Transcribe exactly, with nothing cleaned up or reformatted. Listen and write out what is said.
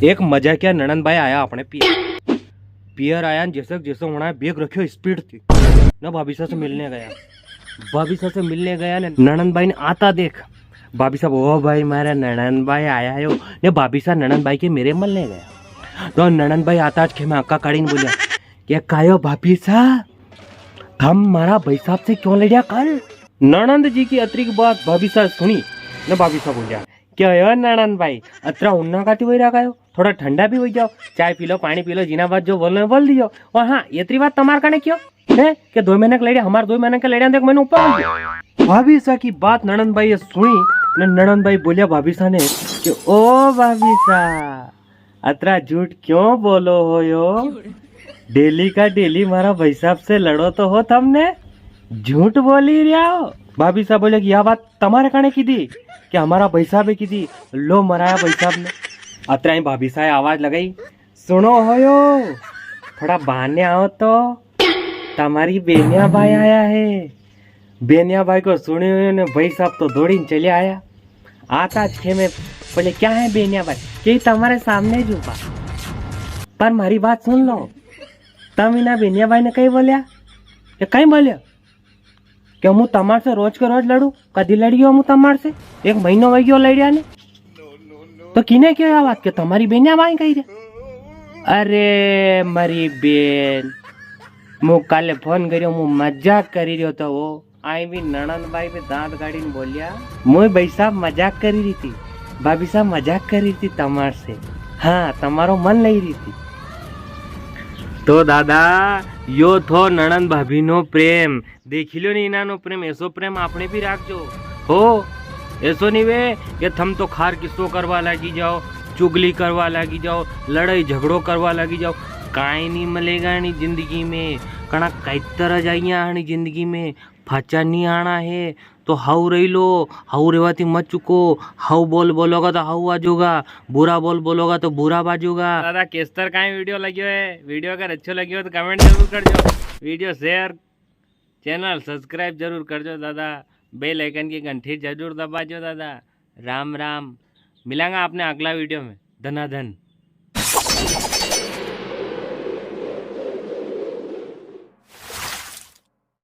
एक मजाकिया नणंद बाई आया अपने पियर। पियर आया ने जैसे जैसे होना है, बैग रखियो स्पीड थी, ना भाभी सा से मिलने गया। भाभी सा से मिलने गया ने नणंद बाई ने आता देख, भाभी साहब, "ओ भाई, मारा नणंद बाई आया हो।" ने भाभी सा नणंद बाई के मेरे मिलने गया। तो नणंद बाई आता ज खेमे आका काढ़ी ने बोलिया, "के कायो भाभी सा, थम मारा भाई साहब से क्यों लड़िया कल?" नणंद जी की अतरी की बात भाभी सा सुनी, ने भाभी सा बोलिया, "क्या हो नणंद बाई, अतरा उन्ना काती वई रहा हो? थोड़ा ठंडा भी हो जाओ, चाय पी लो, पानी पी लो, जिना बात जो बोलना है बोल दियो। और हाँ, इतरी बात तमार कने क्यों है के दो महीने का लड़िया, हमार दो महीने का लड़िया देख मैंने ऊपर हो गया।" भाभी सा की बात नणंद बाई ये सुनी, ने नणंद बाई बोलिया भाभी सा ने कि, "ओ भाभी सा, अतरा झूठ क्यों बोलो हो यो? डेली का डेली मारा भाई साहब से लड़ो तो हो, तमने झूठ बोली रिया हो।" भाभी साहब बोले कि या बात तमारे कने की दी कि हमारा भाई साहब की दी? लो मराया भाई साहब ने। अतरा ही भाभी साहब आवाज लगाई, "सुनो हो यो, थोड़ा बाने आओ तो, तमारी बेनिया भाई आया है।" बेनिया भाई को सुने हुए ने भाई साहब तो दौड़ी ने चले आया। आता ज खेमे बोले, "क्या है बेनिया भाई?" "के तमारे सामने ज ऊबा, पर मारी बात सुन लो।" तम इना बेनिया भाई ने कई बोलिया? "के कई बोलिया? के मु तमार से रोज के रोज लड़ू? कदी लड़ियो मु तमार से? एक महीनो वई गयो लड़िया ने।" "तो किने क्यों या बात के तमारी बेनिया भाई कही रे?" "अरे मारी बेन, मु काले फोन करियो, मु मजाक करी रियो तो वो।" आई भी नणंद बाई भी दांत काढ़ी ने बोलिया, "मु भाई साहब मजाक करी री थी, भाभी साहब मजाक करी री थी तमार से, हाँ, तमारो मन लई री थी।" तो दादा, यो थो नणंद भाभी नो प्रेम। देखी लो नी इनानो प्रेम, ऐसो प्रेम आपने भी राखजो हो। ऐसो नी वे कि थम तो खार किस्सो करवा लागी जाओ, चुगली करवा लागी जाओ, लड़ाई झगड़ो करवा लागी जाओ। काई नी मिलेगा अणी जिंदगी में, कणा कई तरह जाइया अणी जिंदगी में। फाचा नी आणा है तो हाउ रही लो, हाउ रेवा थी मत चुको। हाउ बोल बोलोगा तो हाउ बाजूगा, बुरा बोल बोलोगा तो बुरा बाजूगा। दादा, केस्तर काई वीडियो लग्यो है? वीडियो अगर अच्छो लग्यो हो तो कमेंट जरूर कर जो, वीडियो शेयर, चैनल सब्सक्राइब जरूर कर जो दादा, बेल आइकन की घंटी जरूर दबा जो दादा। राम राम, मिलांगा आपने अगला वीडियो में। धनाधन।